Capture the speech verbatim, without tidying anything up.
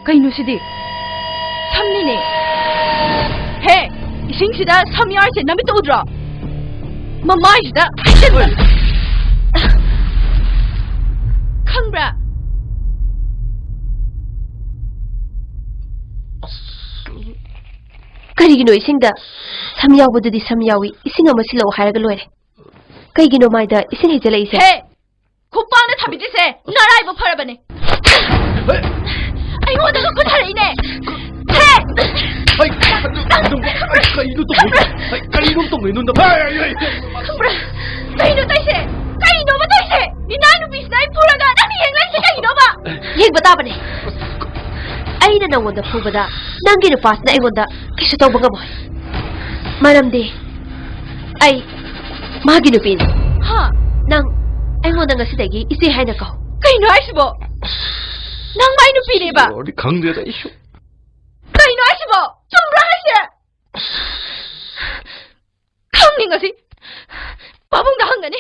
ꯀꯩꯅꯣ ꯁꯤꯗꯤ? ꯁꯝꯅꯤꯅꯦ꯫ ꯍꯦ, ꯏꯁꯤꯡꯁꯤꯗ ꯁꯝ ꯌꯥꯎꯔꯤꯁꯦ ꯅꯃꯤꯠꯇ ꯎꯗ꯭ꯔꯣ? ꯃꯃꯥꯏꯁꯤꯗ ꯍꯩꯖꯤꯟꯕ꯫ ꯈꯪꯕ꯭ꯔꯥ? ꯀꯔꯤꯒꯤꯅꯣ ꯏꯁꯤꯡꯗ ꯁꯝ ꯌꯥꯎꯕꯗꯨꯗꯤ ꯁꯝ ꯌꯥꯎꯏ, ꯏꯁꯤꯡ ꯑꯃ ꯁꯤꯜꯂꯛꯑꯣ ꯍꯥꯏꯔꯒ ꯂꯣꯏꯔꯦ? ꯀꯩꯒꯤꯅꯣ ꯃꯥꯏꯗ ꯏꯁꯤꯡ ꯍꯩꯖꯤꯜꯂꯛꯏꯁꯦ? ꯍꯦ! ꯈꯨꯄꯥꯛꯅ ꯊꯝꯕꯤꯗ꯭ꯔꯤꯁꯦ ꯅꯔꯥꯏꯕꯛ ꯐꯔꯕꯅꯦ꯫ ꯑꯩꯉꯣꯟꯗꯒ ꯈꯨꯠ ꯊꯥꯔꯛꯏꯅꯦ꯫ ꯍꯦ! ꯍꯩ, ꯑꯗꯨ, ꯑꯗꯨ, ꯑꯩ ꯀꯔꯤꯅꯣ ꯇꯧꯔꯤꯗꯣ? ꯑꯩ ꯀꯔꯤꯅꯣ ꯇꯧꯔꯤꯅꯣ? ꯍꯩ, ꯍꯩ, ꯍꯩ꯫ ꯈꯪꯕ꯭ꯔꯥ? ꯀꯩꯅꯣ ꯇꯧꯏꯁꯦ? ꯀꯩꯅꯣꯕ ꯇꯧꯏꯁꯦ? ꯏꯅꯥꯎ ꯅꯨꯄꯤꯁꯤꯅ ꯑꯩ ꯐꯨꯔꯒ ꯅꯪꯅ ꯌꯦꯡ ꯂꯩꯁꯦ ꯀꯩꯒꯤꯅꯣꯕ? ꯌꯦꯡꯕ ꯇꯥꯕꯅꯦ꯫ ꯑꯩꯅ ꯅꯪꯉꯣꯟꯗ ꯐꯨꯕꯗ ꯅꯪꯒꯤ ꯅꯨꯄꯥꯁꯤꯅ ꯑꯩꯉꯣꯟꯗ ꯀꯩꯁꯨ ꯇꯧꯕ ꯉꯝꯃꯣꯏ꯫ ꯃꯔꯝꯗꯤ ꯑꯩ ꯃꯥꯒꯤ ꯅꯨꯄꯤꯅꯤ꯫ ꯍꯥ? ꯅꯪ ꯑꯩꯉꯣꯟꯗ ꯉꯁꯤꯗꯒꯤ ꯏꯆꯦ ꯍꯥꯏꯅ ꯀꯧ꯫ ꯀꯩꯅꯣ ꯍꯥꯏꯁꯤꯕꯣ? ꯅꯪ ꯃꯥꯏ ꯅꯨꯄꯤꯅꯦꯕ? ꯂꯣꯏꯔꯦ, ꯈꯪꯗ꯭ꯔꯦꯗ ꯑꯩꯁꯨ꯫ ꯀꯩꯅꯣ ꯍꯥꯏꯁꯤꯕꯣ? ꯆꯨꯝꯕ꯭ꯔꯥ ꯍꯥꯏꯁꯦ? ꯈꯪꯅꯤꯡꯉꯁꯤ ꯄꯥꯕꯨꯡꯗ ꯍꯪꯒꯅꯤ꯫